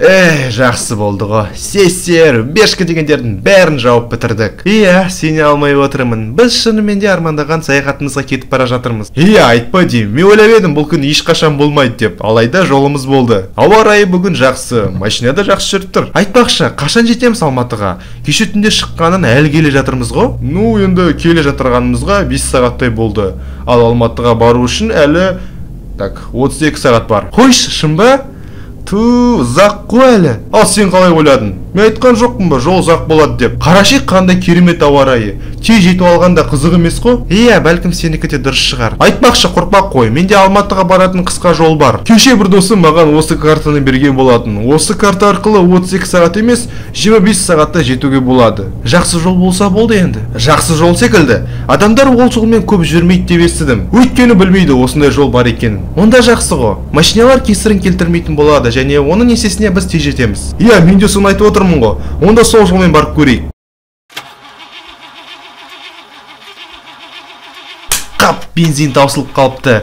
Жақсы болды ғой. Сессия, рубежка дегендердің бәрін жауып бітірдік. Иә, сене алмай отырмын. Біз шынымен де армандаған саяхатымызға кетіп бара жатырмыз. Иә, айтпа деймін. Мен ойлап едім, бұл күн ешқашан болмайды деп. Алайда жолымыз болды. Ауа райы бүгін жақсы, машина да жақсы жүріп тұр. Айтпақшы, қашан жетеміз Алматыға? Кеше түнде шыққаннан әлі келе жатырмыз ғой. Ну, енді келе жатырғанымызға 5 сағаттай болды. Ал Алматыға бару үшін әлі так 32 сағат бар. Қойшы, шын ба? Ту, ұзақ қой әлі. Ал сен қалай ойладың? Мен айтқан жоқпын ба, жол ұзақ болады деп. Қарашы, қандай керемет ауа райы. Тез жетіп алғанда қызық емес қой? Иә, бәлкім сенікі де дұрыс шығар. Айтпақшы, қорқпа қой. Менде Алматыға баратын қысқа жол бар. Кеше бір досым маған осы картаны берген болатын. Осы карта арқылы 32 сағат емес, 25 сағатта жетуге болады. Жақсы жол болса болды енді. Жақсы жол секілді. Адамдар ол жолмен көп жүрмейді деп естідім. Өйткені білмейді осындай жол бар екенін. Онда жақсы ғой. Машиналар кесірін келтірмейтін болады. Және оның есесіне біз тез жетеміз. Иә, мен де соны айтып отырмын ғой. Онда сол жолмен барып көрейік. Қап, бензин таусылып қалыпты.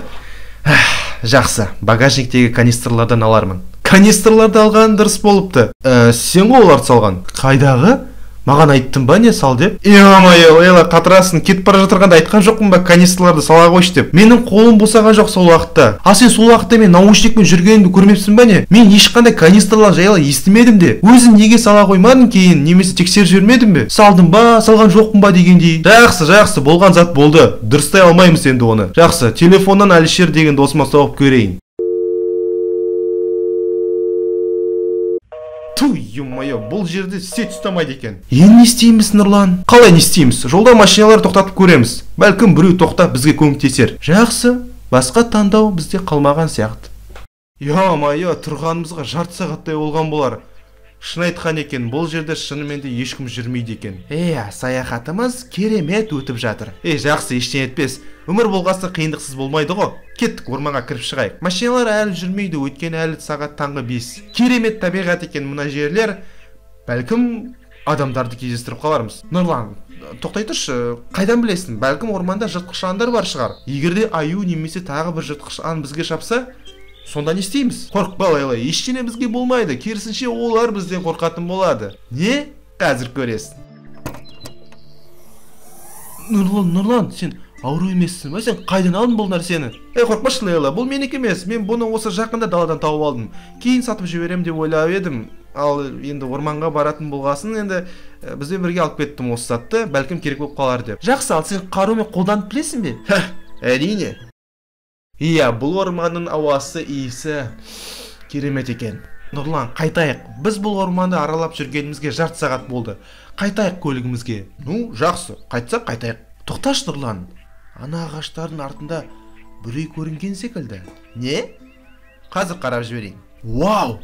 Жақсы, багажниктегі канистрлардан алармын. Канистрларды алған дұрыс болыпты. Сен ғой оларды салған. Қайдағы? Маған айттың ба не сал деп? Е-мое, Лейла, қатырасың. Кетіп бара жатырғанда айтқан жоқпын ба канистрларды сала қойшы деп. Менің қолым босаған жоқ сол уақытта. Ал сен сол уақытта мен наушникпен жүргенімді көрмепсің ба не? Мен ешқандай канистрлар жайлы естімедім де. Өзің неге сала қоймадың кейін, немесе тексеріп жібермедің бе? Салдым ба, салған жоқпын ба дегендей. Жақсы, жақсы, болған зат болды. Дұрыстай алмаймыз енді оны. Жақсы, телефоннан Әлішер деген досыма соғып көрейін. Ту, ё-моё, бұл жерде сеть ұстамайды екен. Енді не істейміз, Нұрлан? Қалай не істейміз? Жолда машиналар тоқтатып көреміз. Бәлкім біреу тоқтап бізге көмектесер. Жақсы, басқа таңдау бізде қалмаған сияқты. Ё-моё, тұрғанымызға жарты сағаттай болған болар. Шын айтқан екен, бұл жерде шынымен де ешкім жүрмейді екен. Саяхатымыз керемет өтіп жатыр. Жақсы, ештеңе етпес. Өмір болғасын қиындықсыз болмайды ғой. Кеттік, орманға кіріп шығайық. Машиналар әлі жүрмейді, өйткені әлі сағат таңғы 5. Керемет табиғат екен мына жерлер. Бәлкім адамдарды кездестіріп қалармыз. Нұрлан, тоқтай тұршы, қайдан білесің? Бәлкім орманда жыртқыш аңдар бар шығар. Егер де аю немесе тағы бір жыртқыш аң бізге шапса, сонда не істейміз? Қорықпа, Лейла, ештеңе бізге болмайды. Керісінше, олар бізден қорқатын болады. Не? Қазір көресің. Нұрлан, Нұрлан, сен ауру емессің ба? Сен қайдан алдың бұл нәрсені? Қорықпашы, Лейла, бұл менікі емес. Мен бұны осы жақында даладан тауып алдым. Кейін сатып жіберем деп ойлап едім. Ал енді орманға баратын болғасын, енді бізбен бірге алып кеттім осы затты, бәлкім керек болып қалар деп. Жақсы, ал сен қарумен қолданып білесің бе? Әрине. Иә, бұл орманның ауасы, иісі керемет екен. Нұрлан, қайтайық. Біз бұл орманды аралап жүргенімізге жарты сағат болды. Қайтайық көлігімізге. Ну, жақсы, қайтсақ қайтайық. Тоқташы, Нұрлан. Ана ағаштардың артында бір үй көрінген секілді. Не? Қазір қарап жіберейін. Вау!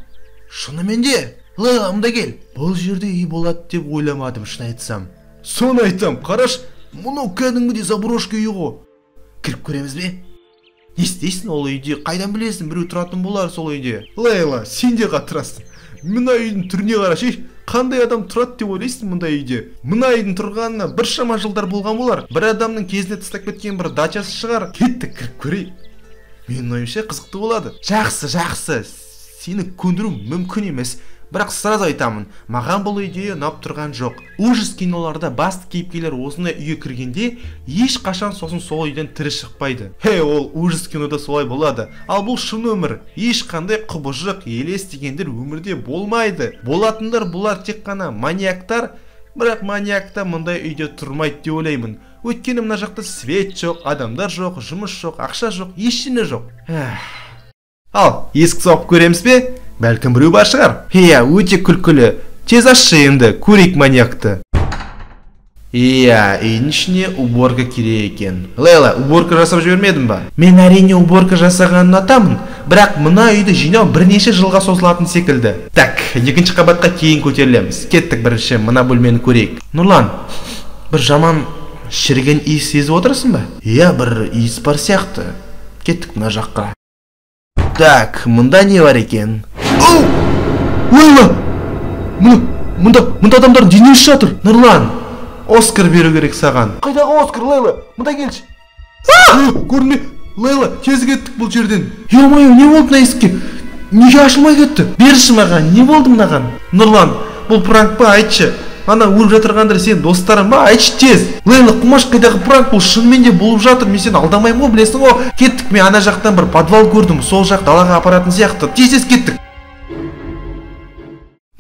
Шынымен де! Лейла, мұнда кел. Бұл жерде үй болады деп ойламадым, шын айтсам. Соны айтам, қараш, мынау кәдімгідей заброшка үй ғой. Кіріп көреміз бе? Не істейсің ол үйде? Қайдан білесің, біреу тұратын болар сол үйде. Лейла, сен де қатырасың. Мына үйдің түріне қарашы, қандай адам тұрады деп ойлайсың мұндай үйде? Мына үйдің тұрғанына біршама жылдар болған болар. Бір адамның кезінде тастап кеткен бір дачасы шығар. Кеттік, кіріп көрейік. Менің ойымша қызықты болады. Жақсы, жақсы. Сені көндіру мүмкін емес. Бірақ сразу айтамын, маған бұл идея ұнап тұрған жоқ. Ужас киноларда басты кейіпкерлер осындай үйге кіргенде ешқашан сосын сол үйден тірі шықпайды. Ол ужас кинода солай болады. Ал бұл шын өмір. Ешқандай құбыжық, елес дегендер өмірде болмайды. Болатындар бұлар тек қана маньяктар. Бірақ маньякта мұндай үйде тұрмайды деп ойлаймын. Өйткені мына жақта свет жоқ, адамдар жоқ, жұмыс жоқ, ақша жоқ, ештеңе жоқ. Ал, есік соғып көреміз бе? Бәлкім біреу бар шығар. Иә, өте күлкілі. Тез ашшы енді, көрейік маньякты. Иә, үйдің ішіне уборка керек екен. Лейла, уборка жасап жібермедің ба? Мен әрине уборка жасағанын ұнатамын, бірақ мына үйді жинау бірнеше жылға созылатын секілді. Так, екінші қабатқа кейін көтерілеміз. Кеттік, бірінші мына бөлмені көрейік. Нұрлан, бір жаман шіріген иіс сезіп отырсың ба? Иә, бір иіс бар сияқты. Кеттік мына жаққа. Так, мұнда не бар екен? Оу! Лейла! Мұнда адамдардың денесі жатыр. Нұрлан, Оскар беру керек саған. Қайдағы Оскар, Лейла? Мұнда келші. Көрінбе, Лейла, тез кеттік бұл жерден. Ё-моё, не болды мына есікке? Неге ашылмай кетті? Берші маған, не болды мынаған? Нұрлан, бұл пранк па, айтшы. Ана өліп жатырғандар сен достарың ба, айтшы тез. Лейла, қумаш, қайдағы пранк, бұл шынымен де болып жатыр, мен сені алдамаймын ғой, білесің ғой. Кеттік, мен ана жақтан бір подвал көрдім, сол жақ далаға апаратын сияқты. Тез-тез кеттік.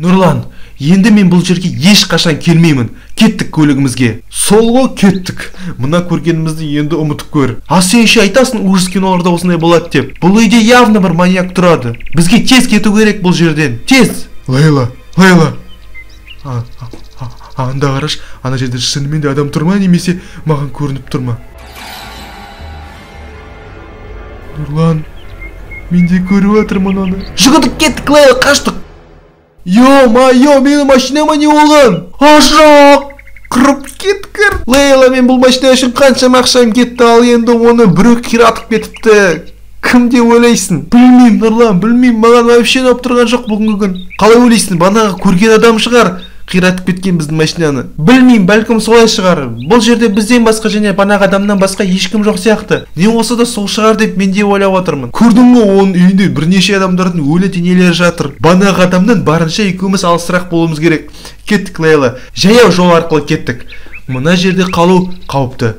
Нұрлан, енді мен бұл жерге ешқашан келмеймін. Кеттік көлігімізге. Сол ғой, кеттік. Мына көргенімізді енді ұмытып көр. А сен ше айтасың, ужас киноларда осындай болады деп. Бұл үйде явно бір маньяк тұрады. Бізге тез кету керек бұл жерден. Тез. Лейла, Лейла. Анда қараш, ана жерде шынымен де адам тұр ма, немесе маған көрініп тұр ма? Нұрлан, мен де көріп жатырмын оны. Жүгірдік, кеттік, Лейла, қаштық. Ё-моё, менің машинама не болған? Ажақ, қырып кеткір. Лейла, мен бұл машина үшін қаншама ақшам кетті, ал енді оны біреу қиратып кетіпті. Кім деп ойлайсың? Білмеймін, Нұрлан, білмеймін, маған вообще ұнап тұрған жоқ бүгінгі күн. Қалай ойлайсың, банағы көрген адам шығар қиратып кеткен біздің машинаны? Білмеймін, бәлкім солай шығар. Бұл жерде бізден басқа және банағы адамнан басқа ешкім жоқ сияқты. Не болса да сол шығар деп мен де ойлап отырмын. Көрдің ғой, оның үйінде бірнеше адамдардың өлі денелері жатыр. Банағы адамнан барынша екеуміз алысырақ болуымыз керек. Кеттік, Лейла. Жаяу жол арқылы кеттік. Мына жерде қалу қауіпті.